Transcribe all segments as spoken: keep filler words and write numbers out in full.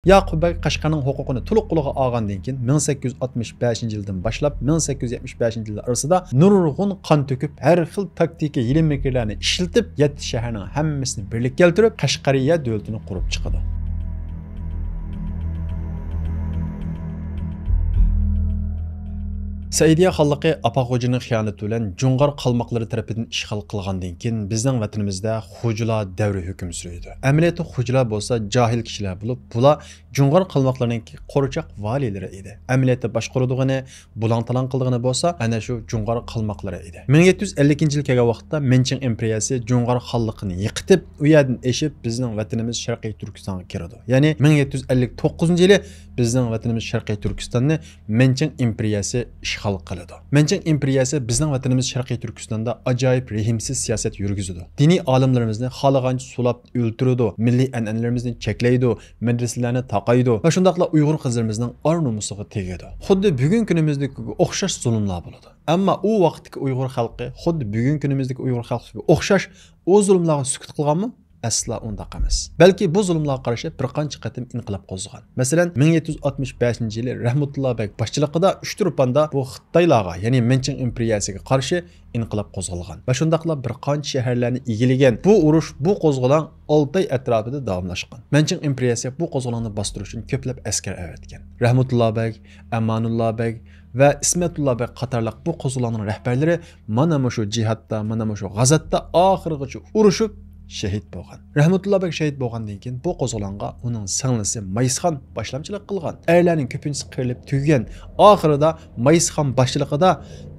ياقۇپ بەگ قەشقەرنىڭ ھوقۇقىنى تولۇق قولىغا ئالغاندىن كېيىن، مىڭ سەككىز يۈز ئاتمىش بەشىنچى يىلدىن باشلاپ مىڭ سەككىز يۈز يەتمىش بەشىنچى يىللار ئارىسىدا نۇرغۇن قان تۆكۈپ، ھەر خىل تاكتىكا، ھىيلە-مىكىرلەرنى ئىشلىتىپ، يەتتە شەھەرنىڭ ھەممىسىنى بىرلىككە كەلتۈرۈپ، قەشقەرىيە دۆلىتىنى قۇرۇپ چىقىدۇ. سەئىدىيە خانلىقى ئاپاق خوجىنىڭ خىيانىتى بىلەن جۇڭغار قالماقلىرى تەرىپىدىن ئىشغال قىلغاندىن كېيىن، بىزنىڭ ۋەتىنىمىزدە خوجىلار دەۋرى ھۆكۈم سۈرىدۇ. ئەمەلىيەتتە خوجىلار بولسا جاھىل كىشىلەر بولۇپ، بۇلار جۇڭغار قالماقلىرىنىڭكى قورچاق ۋالىيلىرى ئىدى. ئەمەلىيەتتە باشقۇرىدىغىنى، بۇلاڭ-تالاڭ قىلىدىغىنى بولسا ئەنە شۇ جۇڭغار قالماقلىرى ئىدى. مىڭ يەتتە يۈز ئەللىكىنچى يىل كەلگەن ۋاقىتتا مەنچىڭ ئىمپېرىيەسى جۇڭغار خانلىقىنى يىقىتىپ، ئۇ يەردىن ئېشىپ بىزنىڭ ۋەتىنىمىز شەرقىي تۈركىستانغا كىرىدۇ. يەنى مىڭ يەتتە يۈز ئەللىك توققۇزىنچى يىلى بىزنىڭ ۋەتىنىمىز شەرقىي تۈركىستاننى مەنچىڭ ئىمپېرىيەسى ئىشغال قىلىدۇ. مەنچىڭ ئىمپېرىيەسى بىزنىڭ ۋەتىنىمىز شەرقىي تۈركىستاندا ئاجايىپ رەھىمسىز سىياسەت يۈرگۈزىدۇ. دىنىي ئالىملىرىمىزنى خالىغانچە سولاپ ئۆلتۈرىدۇ، مىللىي ئەنئەنىلىرىمىزنى چەكلەيدۇ، مەدرىسىلەرنى تاقايدۇ ۋە شۇنداقلا ئۇيغۇر قىزلىرىمىزنىڭ ئار-نومۇسىغا تېگىدۇ. خۇددى بۈگۈنكى كۈنىمىزدىكىگە ئوخشاش زۇلۇملار بولىدۇ. ئەمما ئۇ ۋاقىتتىكى ئۇيغۇر خەلقى خۇددى بۈگۈنكى كۈنىمىزدىكى ئۇيغۇر خەلقىگە ئوخشاش ئۇ زۇلۇملارغا سۈكۈت قىلغانمۇ؟ ئەسلا ئۇنداق ئەمەس. بەلكى بۇ زۇلۇملارغا قارشى بىر قانچە قېتىم ئىنقىلاب قوزغىغان. مەسىلەن، مىڭ يەتتە يۈز ئاتمىش بەشىنچى يىلى رەھمەتۇللا بەگ باشچىلىقىدا ئۇچتۇرپاندا بۇ خىتايلارغا، يەنى مەنچىڭ ئىمپېرىيەسىگە قارشى ئىنقىلاب قوزغالغان ۋە شۇنداقلا بىر قانچە شەھەرلەرنى ئىگىلىگەن. بۇ ئۇرۇش، بۇ قوزغىلاڭ ئالتە ئاي ئەتراپىدا داۋاملاشقان. مەنچىڭ ئىمپېرىيەسى بۇ قوزغىلاڭنى باستۇرۇش ئۈچۈن كۆپلەپ ئەسكەر ئەۋەتكەن. رەھمەتۇللا بەگ، ئامانۇللا بەگ ۋە ئىسمەتۇللا بەگ قاتارلىق بۇ قوزغىلاڭنىڭ رەھبەرلىرى مانا مۇشۇ جىھادتا، مانا مۇشۇ غازاتتا ئاخىرغىچە ئۇرۇشۇپ شېھىت بولغان. رەھمەتۇللا بەگ شېھىت بولغاندىن كېيىن بۇ قوزغىلاڭغا ئۇنىڭ سىڭلىسى مايسىخان باشلامچىلىق قىلغان. ئەرلەرنىڭ كۆپىنچىسى قىرىلىپ تۈگىگەن. ئاخىرىدا مايسىخان باشچىلىقىدا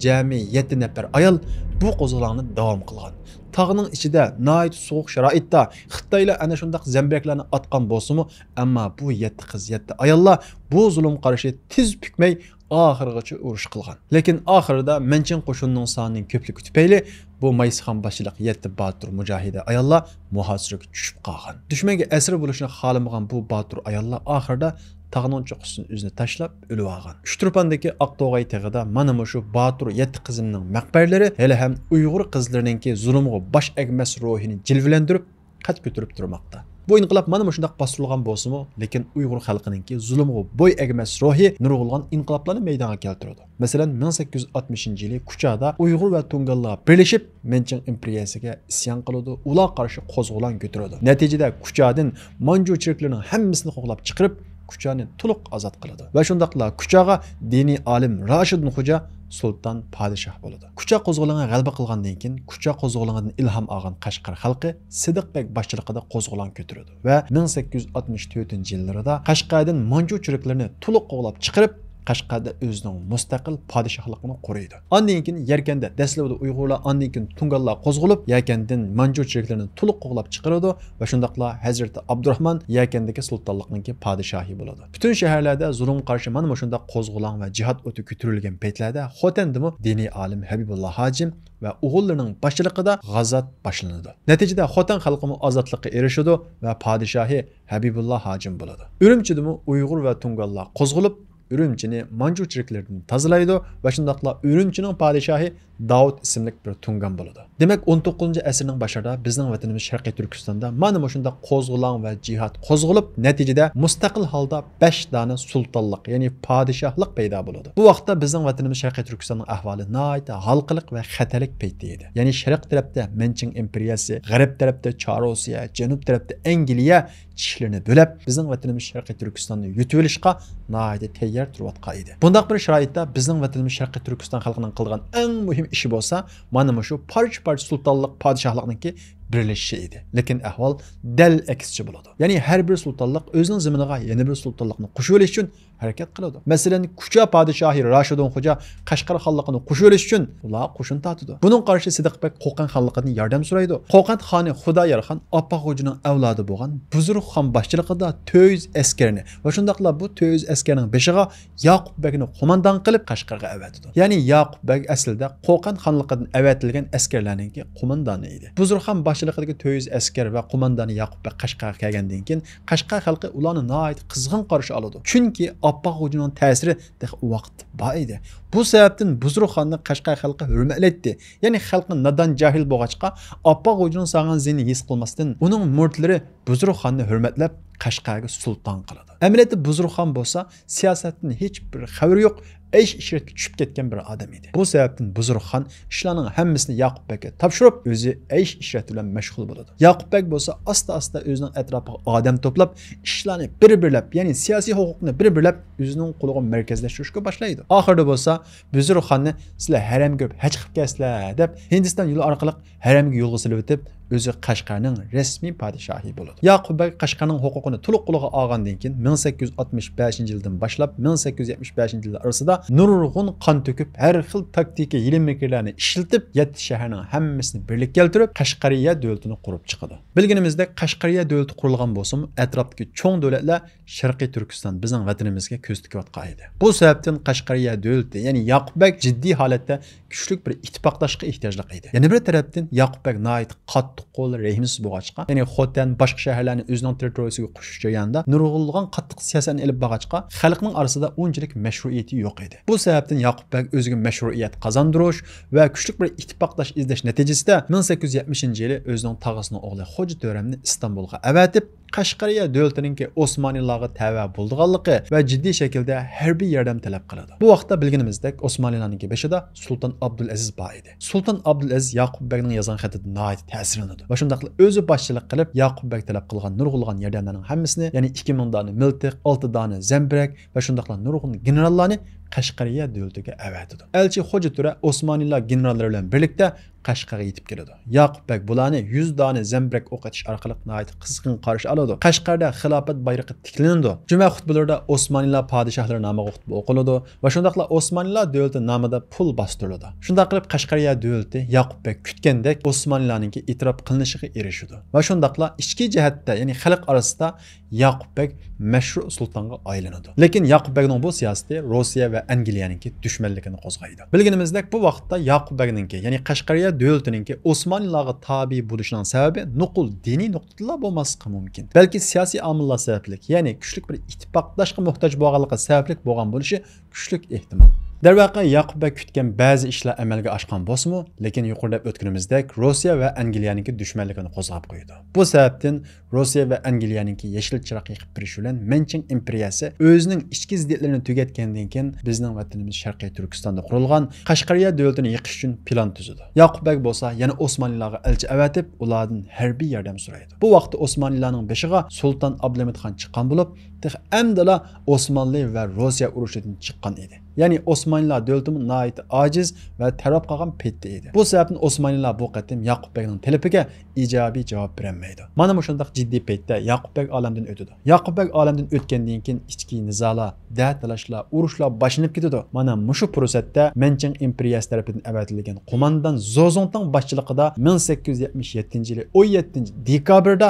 جەمئىي يەتتە نەپەر ئايال بۇ قوزغىلاڭنى داۋام قىلغان. تاغنىڭ ئىچىدە ناھايىتى سوغۇق شارائىتتا خىتايلار ئەنە شۇنداق زەمبىرەكلەرنى ئاتقان بولسىمۇ، ئەمما بۇ يەتتە قىز، يەتتە ئاياللار بۇ زۇلۇمغا قارشى تىز پۈكمەي ئاخىرغىچە ئۇرۇش قىلغان. لېكىن ئاخىرىدا مەنچىڭ قوشۇنىنىڭ سانىنىڭ كۆپلۈكى تۈپەيلى بۇ مايسىخان باشچىلىق يەتتە باتۇر مۇجاھىدە ئاياللار مۇھاسىرىگە چۈشۈپ قالغان. دۈشمەنگە ئەسىر بولۇشنى خالىمىغان بۇ باتۇر ئاياللار ئاخىرىدا تاغنىڭ چوققىسىدىن ئۆزىنى تاشلاپ ئۆلۈۋالغان. ئۇچتۇرپاندىكى ئاقتوغاي تېغىدا مانا مۇشۇ باتۇر يەتتە قىزىمنىڭ مەقبەرىلىرى ھېلىھەم ئۇيغۇر قىزلىرىنىڭكى زۇلۇمغا باش ئەگمەس روھىنى جىلۋىلەندۈرۈپ، قەد كۆتۈرۈپ تۇرماقتا. بۇ ئىنقىلاب مانا مۇشۇنداق باستۇرۇلغان بولسىمۇ، لېكىن ئۇيغۇر خەلقىنىڭكى زۇلۇمغا بوي ئەگمەس روھى نۇرغۇنلىغان ئىنقىلابلارنى مەيدانغا كەلتۈرىدۇ. مەسىلەن، مىڭ سەككىز يۈز ئاتمىشىنچى يىلى كۇچادا ئۇيغۇر ۋە تۇڭگانلار بىرلىشىپ مەنچىڭ ئىمپېرىيەسىگە ئىسيان قىلىدۇ، ئۇلارغا قارشى قوزغىلاڭ كۆتۈرىدۇ. نەتىجىدە كۇچادىن مانجۇ چېرىكلىرىنىڭ ھەممىسىنى قوغلاپ چىقىرىپ، كۇچانى تولۇق ئازاد قىلىدۇ ۋە شۇنداقلا كۇچاغا دىنىي ئالىم راشىدۇن خوجا سۇلتان پادىشاھ بولىدۇ. كۇچا قوزغىلىڭى غەلىبە قىلغاندىن كېيىن، كۇچا قوزغىلىڭىدىن ئىلھام ئالغان قەشقەر خەلقى سىدىق بەگ باشچىلىقىدا قوزغىلاڭ كۆتۈرىدۇ ۋە مىڭ سەككىز يۈز ئاتمىش تۆتىنچى يىللىرىدا قەشقەردىن مانجۇ چېرىكلىرىنى تولۇق قوغلاپ چىقىرىپ، قەشقەردە ئۆزىنىڭ مۇستەقىل پادىشاھلىقىنى قۇرۇيدۇ. ئاندىن كېيىن يەركەندە دەسلىپىدە ئۇيغۇرلار، ئاندىن كېيىن تۇڭگانلار قوزغىلىپ، يەركەندىن مانجۇ چېرىكلىرىنى تولۇق قوغلاپ چىقىرىدۇ ۋە شۇنداقلا ھەزرىتى ئابدۇراخمان يەركەندىكى سۇلتانلىقنىڭكى پادىشاھى بولىدۇ. پۈتۈن شەھەرلەردە زۇلۇمغا قارشى مانا مۇشۇنداق قوزغىلاڭ ۋە جىھاد ئوتى كۆتۈرۈلگەن پەيتلەردە خوتەندىمۇ دىنىي ئالىم ھەبىبۇللا ھاجىم ۋە ئوغۇللىرىنىڭ باشچىلىقىدا غازات باشلىنىدۇ. نەتىجىدە خوتەن خەلقىمۇ ئازادلىققا ئېرىشىدۇ ۋە پادىشاھى ھەبىبۇللا ھاجىم بولىدۇ. ئۈرۈمچىدىمۇ ئۇيغۇر ۋە تۇڭگانلار قوزغىلىپ، ئۈرۈمچىنى مانجۇ چېرىكلىرىدىن تازىلايدۇ ۋە شۇنداقلا ئۈرۈمچىنىڭ پادىشاھى داۋۇت ئىسىملىك بىر تۇڭگان بولىدۇ. دېمەك، ئون توققۇزىنچى ئەسىرنىڭ باشلىرىدا بىزنىڭ ۋەتىنىمىز شەرقىي تۈركىستاندا مانا مۇشۇنداق قوزغىلاڭ ۋە جىھاد قوزغىلىپ، نەتىجىدە مۇستەقىل ھالدا بەش دانە سۇلتانلىق، يەنى پادىشاھلىق پەيدا بولىدۇ. بۇ ۋاقىتتا بىزنىڭ ۋەتىنىمىز شەرقىي تۈركىستاننىڭ ئەھۋالى ناھايىتى ھالقىلىق ۋە خەتەرلىك پەيتتە ئىدى. يەنى شەرق تەرەپتە مەنچىڭ ئىمپېرىيەسى، غەرب تەرەپتە چارۇسىيە، جەنۇب تەرەپتە ئەنگلىيە، چىشلىرىنى بۆلەپ، بىزنىڭ ۋەتىنىمىز شەرقىي تۈركىستاننى يۇتۇۋېلىشقا ناھايىتى تەييار تۇرۇۋاتقان ئىدى. بۇنداق بىر شارائىتتا بىزنىڭ ۋەتىنىمىز شەرقىي تۈركىستان خەلقىنىڭ قىلغان ئەڭ مۇھىم ئىشى بولسا، مانا مۇشۇ پارچە-پارچە سۇلتانلىق، پادىشاھلىقنىڭكى بىرلىشىشى ئىدى. لېكىن ئەھۋال دەل ئەكسىچە بولىدۇ. يەنى ھەر بىر سۇلتانلىق ئۆزىنىڭ زېمىنىغا يەنە بىر سۇلتانلىقنى قوشۇۋېلىش ئۈچۈن ھەرىكەت قىلىدۇ. مەسىلەن، كۇچا پادىشاھى راشىدۇن خوجا قەشقەر خانلىقىنى قوشۇۋېلىش ئۈچۈن ئۇلارغا قوشۇن تارتىدۇ. بۇنىڭغا قارشى سىدىق بەگ قوقەن خانلىقىدىن ياردەم سورايدۇ. قوقەن خانى خۇدايار خان ئاپپاق خوجىنىڭ ئەۋلادى بولغان بۇزرۇق خان باشچىلىقىدا تۆت يۈز ئەسكەرنى ۋە شۇنداقلا بۇ تۆت يۈز ئەسكەرنىڭ بېشىغا ياقۇپ بەگنى قوماندان قىلىپ قەشقەرگە ئەۋەتىدۇ. يەنى ياقۇپ بەگ ئەسلىدە قوقەن خانلىقىدىن ئەۋەتىلگەن ئەسكەرلەرنىڭكى قوماندانى ئىدى. بۇزرۇق خان باشچىلىقىدىكى تۆت يۈز ئەسكەر ۋە قوماندانى ياقۇپ بەگ قەشقەرگە كەلگەندىن كېيىن، قەشقەر خەلقى ئۇلارنى ناھايىتى قىزغىن قارشى ئالىدۇ. چۈنكى ئاپپاق خوجىنىڭ تەسىرى تېخى ئۇ ۋاقىتتا بار ئىدى. بۇ سەۋەبتىن بۇزرۇق خاننى قەشقەر خەلقى ھۆرمەتلەيتتى. يەنى خەلقنى نادان، جاھىل بولغاچقا، ئاپپاق خوجىنىڭ سالغان زىيىنىنى ھېس قىلماستىن، ئۇنىڭ مۇرىتلىرى بۇزرۇخاننى ھۆرمەتلەپ، قەشقەرگە سۇلتان قىلىدۇ. ئەمەلىيەتتە بۇزرۇخان بولسا سىياسەتتىن ھېچ بىر خەۋىرى يوق، ئەيش-ئىشرەتكە چۈشۈپ كەتكەن بىر ئادەم ئىدى. بۇ سەۋەبتىن بۇزرۇخان ئىشلارنىڭ ھەممىسىنى ياقۇپ بەگكە تاپشۇرۇپ، ئۆزى ئەيش-ئىشرەت بىلەن مەشغۇل بولىدۇ. ياقۇپ بەگ بولسا ئاستا-ئاستا ئۆزىنىڭ ئەتراپىغا ئادەم توپلاپ، ئىشلارنى بىر-بىرلەپ، يەنى سىياسىي ھوقۇقنى بىر-بىرلەپ ئۆزىنىڭ قولىغا مەركەزلەشتۈرۈشكە باشلايدۇ. ئاخىرىدا بولسا بۇزرۇخاننى «سىلەر ھەرەمگە كىرىپ ھەج قىلىپ كەلسىلەر» دەپ، ھىندىستان يولى ئارقىلىق ھەرەمگە يولغا سېلىۋېتىپ، ئۆزى قەشقەرنىڭ رەسمىي پادىشاھى بولىدۇ. ياقۇپ بەگ قەشقەرنىڭ ھوقۇقىنى تولۇق قولىغا ئالغاندىن كېيىن، مىڭ سەككىز يۈز ئاتمىش بەشىنچى يىلدىن باشلاپ مىڭ سەككىز يۈز يەتمىش بەشىنچى يىللار ئارىسىدا نۇرغۇن قان تۆكۈپ، ھەر خىل تاكتىكا، ھىيلە-مىكىرلەرنى ئىشلىتىپ، يەتتە شەھەرنىڭ ھەممىسىنى بىرلىككە كەلتۈرۈپ، قەشقەرىيە دۆلىتىنى قۇرۇپ چىقىدۇ. بىلگىنىمىزدەك، قەشقەرىيە دۆلىتى قۇرۇلغان بولسىمۇ، ئەتراپتىكى چوڭ دۆلەتلەر شەرقىي تۈركىستان بىزنىڭ ۋەتىنىمىزگە كۆز تىكىۋاتقان ئىدى. بۇ سەۋەبتىن قەشقەرىيە دۆلىتى، يەنى ياقۇپ بەگ جىددىي ھالەتتە كۈچلۈك بىر ئىتتىپاقداشقا ئېھتىياجلىق ئىدى. يەنە بىر تەرەپتىن، ياقۇپ بەگ ناھايىتى قاتتىق قول، رەھىمسىز بولغاچقا، يەنى خوتەن، باشقا شەھەرلەرنى ئۆزىنىڭ تېررىتورىيىسىگە قوشۇش جەريانىدا نۇرغۇنلىغان قاتتىق سىياسەتنى ئېلىپ بارغاچقا، خەلقنىڭ ئارىسىدا ئۇنچىلىك مەشرۇئىيىتى يوق ئىدى. بۇ سەۋەبتىن ياقۇپ بەگ ئۆزىگە مەشرۇئىيەت قازاندۇرۇش ۋە كۈچلۈك بىر ئىتتىپاقداش ئىزدەش نەتىجىسىدە، مىڭ سەككىز يۈز يەتمىشىنچى يىلى ئۆزىنىڭ تاغىسىنىڭ ئوغلى خوجا تۆرەمنى ئىستانبۇلغا ئەۋەتىپ، قەشقەرىيە دۆلىتىنىڭكى ئوسمانلىلارغا تەۋە بولىدىغانلىقى ۋە جىددىي شەكىلدە ھەربىي ياردەم تەلەپ قىلىدۇ. بۇ ۋاقىتتا بىلگىنىمىزدەك، ئوسمانلىلارنىڭكى بېشىدا سۇلتان ئابدۇلئەزىز بار ئىدى. سۇلتان ئابدۇلئەزىز ياقۇپ بەگنىڭ يازغان خېتىدىن ناھايىتى تەسىرلىنىدۇ ۋە شۇنداقلا ئۆزى باشچىلىق قىلىپ، ياقۇپ بەگ تەلەپ قىلغان نۇرغۇنلىغان ياردەملەرنىڭ ھەممىسىنى، يەنى ئىككى مىڭ دانە مىلتىق، ئالتە دانە زەمبىرەك ۋە شۇنداقلا نۇرغۇن گېنېراللارنى قەشقەرىيە دۆلىتىگە ئەۋەتىدۇ. ئەلچى خوجا تۆرە ئوسمانلىلار گېنېراللىرى بىلەن بىرلىكتە قەشقەرگە يېتىپ كېلىدۇ. ياقۇپ بەگ بۇلارنى يۈز دانە زەمبىرەك ئوق ئېتىش ئارقىلىق ناھايىتى قىزغىن قارشى ئالىدۇ. قەشقەردە خىلاپەت بايرىقى تىكلىنىدۇ. جۈمە خۇتبىلىرىدا ئوسمانلىلار پادىشاھلىرى نامىغا خۇتبە ئوقۇلىدۇ ۋە شۇنداقلا ئوسمانلىلار دۆلىتى نامىدا پۇل باستۇرۇلىدۇ. شۇنداق قىلىپ، قەشقەرىيە دۆلىتى ياقۇپ بەگ كۈتكەندەك ئوسمانلىلارنىڭكى ئېتىراپ قىلىنىشىغا ئېرىشىدۇ ۋە شۇنداقلا ئىچكى جەھەتتە، يەنى خەلق ئارىسىدا ياقۇپ بەگ مەشرۇ سۇلتانغا ئايلىنىدۇ. لېكىن ياقۇپ بەگنىڭ بۇ سىياسىتى روسىيە ۋە ئەنگلىيەنىڭكى دۈشمەنلىكىنى قوزغايدۇ. بىلگىنىمىزدەك، بۇ ۋاقىتتا ياقۇپ بەگنىڭكى، يەنى قەشقەرىيە دۆلىتىنىڭكى ئوسمانلىلارغا تابىي بولۇشىنىڭ سەۋەبى نوقۇل دىنىي نۇقتىدىنلا بولماسلىقى مۇمكىن، بەلكى سىياسىي ئامىللار سەۋەبلىك، يەنى كۈچلۈك بىر ئىتتىپاقداشقا موھتاج بولغانلىقى سەۋەبلىك بولغان بولۇشى كۈچلۈك ئېھتىمال. دەرۋەقە، ياقۇپ بەگ كۈتكەن بەزى ئىشلار ئەمەلگە ئاشقان بولسىمۇ، لېكىن يۇقىرىدا دەپ ئۆتكىنىمىزدەك، روسىيە ۋە ئەنگلىيەنىڭكى دۈشمەنلىكىنى قوزغاپ قويىدۇ. بۇ سەۋەبتىن روسىيە ۋە ئەنگلىيەنىڭكى يېشىل چىراغ يېقىپ بېرىشى بىلەن مەنچىڭ ئىمپېرىيەسى ئۆزىنىڭ ئىچكى زىددىيەتلىرىنى تۈگەتكەندىن كېيىن، بىزنىڭ ۋەتىنىمىز شەرقىي تۈركىستاندا قۇرۇلغان قەشقەرىيە دۆلىتىنى يىقىش ئۈچۈن پىلان تۈزىدۇ. ياقۇپ بەگ بولسا يەنە ئوسمانلىلارغا ئەلچى ئەۋەتىپ، ئۇلاردىن ھەربىي ياردەم سورايدۇ. بۇ ۋاقىتتا ئوسمانلىلارنىڭ بېشىغا سۇلتان ئابلىمىت خان چىققان بولۇپ، تېخى ئەمدىلا ئوسمانلى ۋە روسىيە ئۇرۇشىدىن چىققان ئىدى. يەنى ئوسمانلىلار دۆلىتىمۇ ناھايىتى ئاجىز ۋە تەۋرەپ قالغان پېتى ئىدى. بۇ سەۋەبتىن ئوسمانلىلار بۇ قېتىم ياقۇپ بەگنىڭ تەلىپىگە ئىجابىي جاۋاب بېرەلمەيدۇ. مانا مۇشۇنداق جىددىي پەيتتە ياقۇپ بەگ ئالەمدىن ئۆتىدۇ. ياقۇپ بەگ ئالەمدىن ئۆتكەندىن كېيىن ئىچكى نىزالار، دەتالاشلار، ئۇرۇشلار باشلىنىپ كېتىدۇ. مانا مۇشۇ پۇرسەتتە مەنچىڭ ئىمپېرىيەسى تەرىپىدىن ئەۋەتىلگەن قوماندان زوزۇڭتاڭ باشچىلىقىدا مىڭ سەككىز يۈز يەتمىش يەتتىنچى يىلى ئون يەتتىنچى دېكابىردا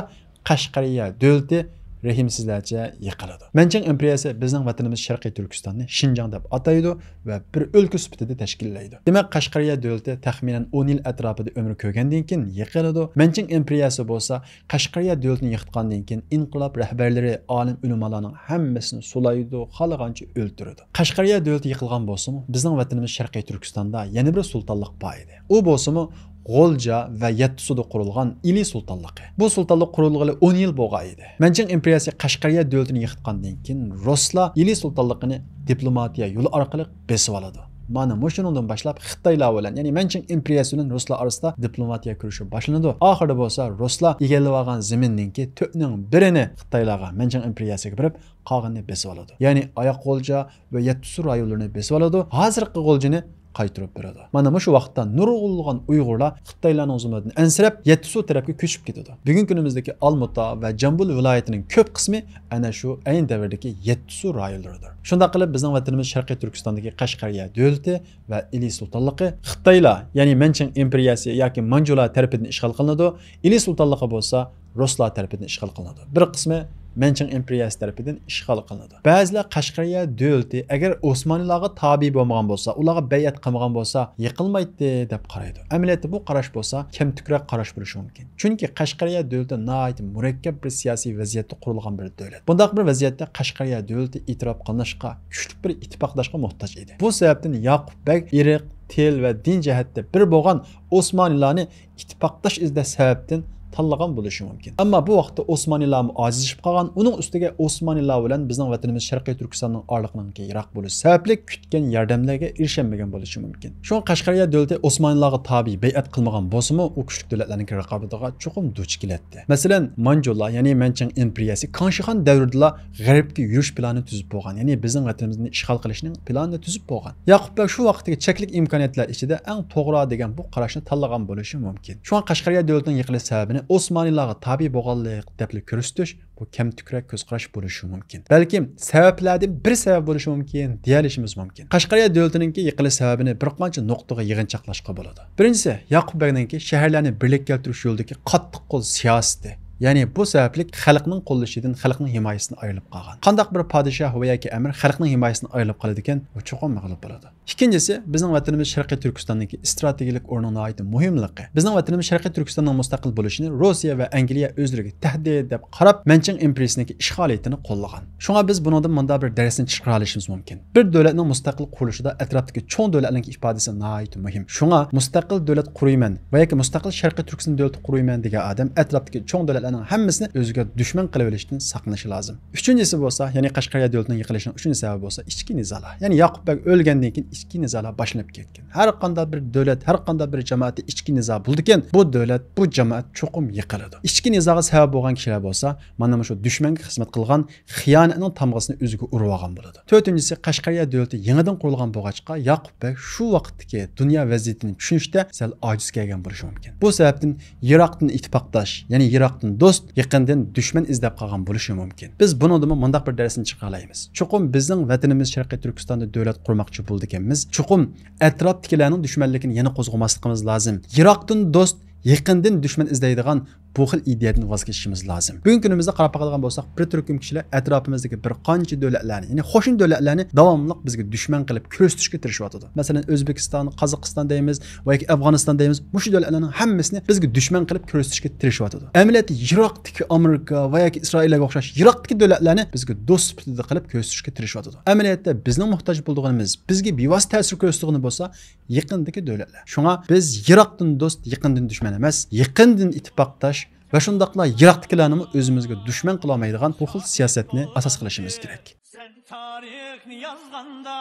قەشقەرىيە دۆلىتى رەھىمسىزلەرچە يىقىلىدۇ. مەنچىڭ ئىمپېرىيەسى بىزنىڭ ۋەتىنىمىز شەرقىي تۈركىستاننى شىنجاڭ دەپ ئاتايدۇ ۋە بىر ئۆلكە سۈپىتىدە تەشكىللەيدۇ. دېمەك، قەشقەرىيە دۆلىتى تەخمىنەن ئون يىل ئەتراپىدا ئۆمۈر كۆرگەندىن كېيىن يىقىلىدۇ. مەنچىڭ ئىمپېرىيەسى بولسا قەشقەرىيە دۆلىتىنى يىقىتقاندىن كېيىن ئىنقىلاب رەھبەرلىرى، ئالىم ئۆلىمالارنىڭ ھەممىسىنى سولايدۇ، خالىغانچە ئۆلتۈرىدۇ. قەشقەرىيە دۆلىتى يىقىلغان بولسىمۇ، بىزنىڭ ۋەتىنىمىز شەرقىي تۈركىستاندا يەنە بىر سۇلتانلىق بار ئىدى. ئۇ بولسىمۇ غۇلجا ۋە يەتتىسۇدا قۇرۇلغان ئىلى سۇلتانلىقى. بۇ سۇلتانلىق قۇرۇلغىلى ئون يىل بولغان ئىدى. مەنچىڭ ئىمپېرىيەسى قەشقەرىيە دۆلىتىنى يىقىتقاندىن كېيىن، رۇسلار ئىلى سۇلتانلىقىنى دىپلوماتىيە يولى ئارقىلىق بېسىۋالىدۇ. مانا مۇشۇنىڭدىن باشلاپ خىتايلار بىلەن، يەنى مەنچىڭ ئىمپېرىيەسى بىلەن رۇسلار ئارىسىدا دىپلوماتىيە كۈرىشى باشلىنىدۇ. ئاخىرىدا بولسا رۇسلار ئىگىلىۋالغان زېمىننىڭكى تۆتنىڭ بىرىنى خىتايلارغا، مەنچىڭ ئىمپېرىيەسىگە بېرىپ، قالغىنىنى بېسىۋالىدۇ. يەنى ئاياق غۇلجا ۋە يەتتىسۇ رايونلىرىنى بېسىۋالىدۇ. ھازىرقى غۇلجىنى قايتۇرۇپ بېرىدۇ. مانا مۇشۇ ۋاقىتتا نۇرغۇنلىغان ئۇيغۇرلار خىتايلارنىڭ زۇلمىدىن ئەنسىرەپ، يەتتىسۇ تەرەپكە كۆچۈپ كېتىدۇ. بۈگۈنكى كۈنىمىزدىكى ئالمۇتا ۋە جامبۇل ۋىلايىتىنىڭ كۆپ قىسمى ئەنە شۇ ئەينى دەۋردىكى يەتتىسۇ رايونلىرىدۇر. شۇنداق قىلىپ، بىزنىڭ ۋەتىنىمىز شەرقىي تۈركىستاندىكى قەشقەرىيە دۆلىتى ۋە ئىلى سۇلتانلىقى خىتايلار، يەنى مەنچىڭ ئىمپېرىيەسى ياكى مانجۇلار تەرىپىدىن ئىشغال قىلىنىدۇ. ئىلى سۇلتانلىقى بولسا رۇسلار تەرىپىدىن ئىشغال قىلىنىدۇ. بىر قىسمى مەنچىڭ ئىمپېرىيەسى تەرىپىدىن ئىشغال قىلىنىدۇ. بەزىلەر قەشقەرىيە دۆلىتى ئەگەر ئوسمانلىلارغا تابىي بولمىغان بولسا، ئۇلارغا بەيئەت قىلمىغان بولسا، يىقىلمايتتى دەپ قارايدۇ. ئەمەلىيەتتە بۇ قاراش بولسا كەمتۈكرەك قاراش بولۇشى مۇمكىن. چۈنكى قەشقەرىيە دۆلىتى ناھايىتى مۇرەككەپ بىر سىياسىي ۋەزىيەتتە قۇرۇلغان بىر دۆلەت. بۇنداق بىر ۋەزىيەتتە قەشقەرىيە دۆلىتى ئېتىراپ قىلىنىشقا، كۈچلۈك بىر ئىتتىپاقداشقا موھتاج ئىدى. بۇ سەۋەبتىن ياقۇپ بەگ ئىرق، تىل ۋە دىن جەھەتتە بىر بولغان ئوسمانلىلارنى ئىتتىپاقداش ئىزدەش سەۋەبتىن تاللىغان بولۇشى مۇمكىن. ئەمما بۇ ۋاقىتتا ئوسمانىيلارمۇ ئاجىزلىشىپ قالغان، ئۇنىڭ ئۈستىگە ئوسمانىيلار بىلەن بىزنىڭ ۋەتىنىمىز شەرقىي تۈركىستاننىڭ ئارىلىقىنىڭكى يىراق بولۇشى سەۋەبلىك كۈتكەن ياردەملەرگە ئېرىشەلمىگەن بولۇشى مۇمكىن. شۇڭا قەشقەرىيە دۆلىتى ئوسمانىيلارغا تابىي بەيئەت قىلمىغان بولسىمۇ، ئۇ كۈچلۈك دۆلەتلەرنىڭكى رىقابىتىغا چوقۇم دۇچ كېلەتتى. مەسىلەن، مانجۇلار، يەنى مەنچىڭ ئىمپېرىيەسى كاڭشىخان دەۋرىدىلا غەربكە يۈرۈش پىلانى تۈزۈپ بولغان، يەنى بىزنىڭ ۋەتىنىمىزنى ئىشغال قىلىشنىڭ پىلانىنى تۈزۈپ بولغان. ياقۇپ بەگ شۇ ۋاقىتتىكى چەكلىك ئىمكانىيەتلەر ئىچىدە ئەڭ توغرا دېگەن بۇ قاراشنى تاللىغان بولۇشى مۇمكىن. شۇڭا قەشقەرىيە دۆلىتىنىڭ يىقىلىش سەۋەبىنى ئوسمانىيلارغا تابىي بولغانلىق دەپلا كۆرسىتىش، بۇ كەمتۈكرەك كۆز قاراش بولۇشى مۇمكىن. بەلكىم سەۋەبلەردىن بىر سەۋەب بولۇشى مۇمكىن دېيەلىشىمىز مۇمكىن. قەشقەرىيە دۆلىتىنىڭكى يىقىلىش سەۋەبىنى بىر قانچە نۇقتىغا يىغىنچاقلاشقا بولىدۇ. بىرىنچىسى، ياقۇپ بەگنىڭكى شەھەرلەرنى بىرلىككە كەلتۈرۈش يولىدىكى قاتتىق قول سىياسىتى. يەنى بۇ سەۋەبلىك خەلقنىڭ قوللىشىدىن، خەلقنىڭ ھىمايىسىدىن ئايرىلىپ قالغان. قانداق بىر پادىشاھ ۋە ياكى ئەمىر خەلقنىڭ ھىمايىسىدىن ئايرىلىپ قالىدىكەن، ئۇ چوقۇم مەغلۇپ بولىدۇ. ئىككىنچىسى، بىزنىڭ ۋەتىنىمىز شەرقىي تۈركىستاندىكى ئىستراتېگىيەلىك ئورنىنىڭ ناھايىتى مۇھىملىقى. بىزنىڭ ۋەتىنىمىز شەرقىي تۈركىستاننىڭ مۇستەقىل بولۇشىنى روسىيە ۋە ئەنگلىيە ئۆزلىرىگە تەھدىت دەپ قاراپ، مەنچىڭ ئىمپېرىيىسىنىڭكى ئىشغالىيىتىنى قوللىغان. شۇڭا بىز بۇنىڭدىن مۇنداق بىر دەرسنى چىقىرالىشىمىز مۇمكىن. بىر دۆلەتنىڭ مۇستەقىل قۇرۇلۇشىدا ئەتراپتىكى چوڭ دۆلەتلەرنىڭكى ئىپادىسى ناھايىتى مۇھىم. شۇڭا مۇستەقىل دۆلەت قۇرۇيمەن ۋە ياكى مۇستەقىل شەرقىي تۈركىستان دۆلىتى قۇرۇيمەن دېگەن ئادەم ئەتراپتىكى چوڭ دۆلەتلەرنىڭ ھەممىسىنى ئۆزىگە دۈشمەن قىلىۋېلىشتىن ساقلىنىشى لازىم. ئۈچىنچىسى بولسا، يەنى قەشقەرىيە دۆلىتىنىڭ يىقىلىشىنىڭ ئۈچىنچى سەۋەبى بولسا ئىچكى نىزالار. يەنى ياقۇپ بەگ ئۆلگەندىن كېيىن ئىچكى نىزالار باشلىنىپ كەتكەن. ھەر قانداق بىر دۆلەت، ھەر قانداق بىر جامائەتتە ئىچكى نىزا بولىدىكەن، بۇ دۆلەت، بۇ جامائەت چوقۇم يىقىلىدۇ. ئىچكى نىزاغا سەۋەب بولغان كىشىلەر بولسا، مانا مۇشۇ دۈشمەنگە خىزمەت قىلغان خىيانەتنىڭ تامغىسىنى ئۆزىگە ئۇرۇۋالغان بولىدۇ. تۆتىنچىسى، قەشقەرىيە دۆلىتى يېڭىدىن قۇرۇلغان بولغاچقا، ياقۇپ بەگ شۇ ۋاقىتتىكى دۇنيا ۋەزىيىتىنى چۈشىنىشتە سەل ئاجىز كەلگەن بولۇشى مۇمكىن. بۇ سەۋەبتىن يىراقتىن ئىتتىپاقداش، يەنى يىراقتىن دوست، يېقىندىن دۈشمەن ئىزدەپ قالغان بولۇشى مۇمكىن. بىز بۇنىڭدىنمۇ مۇنداق بىر دەرسنى چىقىرالايمىز. چوقۇم بىزنىڭ ۋەتىنىمىز شەرقىي تۈركىستاندا دۆلەت قۇرماقچى بولىدىكەنمىز، چوقۇم ئەتراپتىكىلەرنىڭ دۈشمەنلىكىنى يەنە قوزغىماسلىقىمىز لازىم. يىراقتىن دوست، يېقىندىن دۈشمەن ئىزدەيدىغان بۇ خىل ئىدىيەدىن ۋاز كېچىشىمىز لازىم. بۈگۈنكى كۈنىمىزدە قاراپ باقىدىغان بولساق، بىر تۈركۈم كىشىلەر ئەتراپىمىزدىكى بىر قانچە دۆلەتلەرنى، يەنى قوشنا دۆلەتلەرنى داۋاملىق بىزگە دۈشمەن قىلىپ كۆرسىتىشكە تىرىشىۋاتىدۇ. مەسىلەن، ئۆزبېكىستان، قازاقىستان دەيمىز ۋە ياكى ئەفغانىستان دەيمىز، مۇشۇ دۆلەتلەرنىڭ ھەممىسىنى بىزگە دۈشمەن قىلىپ كۆرسىتىشكە تىرىشىۋاتىدۇ. ئەمەلىيەتتە يىراقتىكى ئامېرىكا ۋە ياكى ئىسرائىلگە ئوخشاش يىراقتىكى دۆلەتلەرنى بىزگە دوست سۈپىتىدە قىلىپ كۆرسىتىشكە تىرىشىۋاتىدۇ. ئەمەلىيەتتە بىزنىڭ موھتاج بولىدىغىنىمىز، بىزگە بىۋاسىتە تەسىر كۆرسىتىدىغىنى بولسا، يېقىندىكى دۆلەتلەر. شۇڭا بىز يىراقتىن دوست، يېقىندىن دۈشمەن ئەمەس، يېقىندىن ئىتتىپاقداش ۋە شۇنداقلا يىراقتىكىلەرنىمۇ ئۆزىمىزگە دۈشمەن قىلالمايدىغان بۇ خىل سىياسەتنى ئاساس قىلىشىمىز كېرەك. سەن تارىخنى يازغاندا،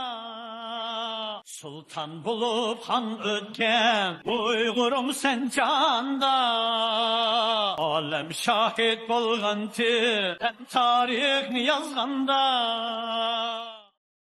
سۇلتان بولۇپ خان ئۆتكەن ئۇيغۇرۇم سەن جاندا، ئالەم شاھىت بولغانتى سەن تارىخنى يازغاندا.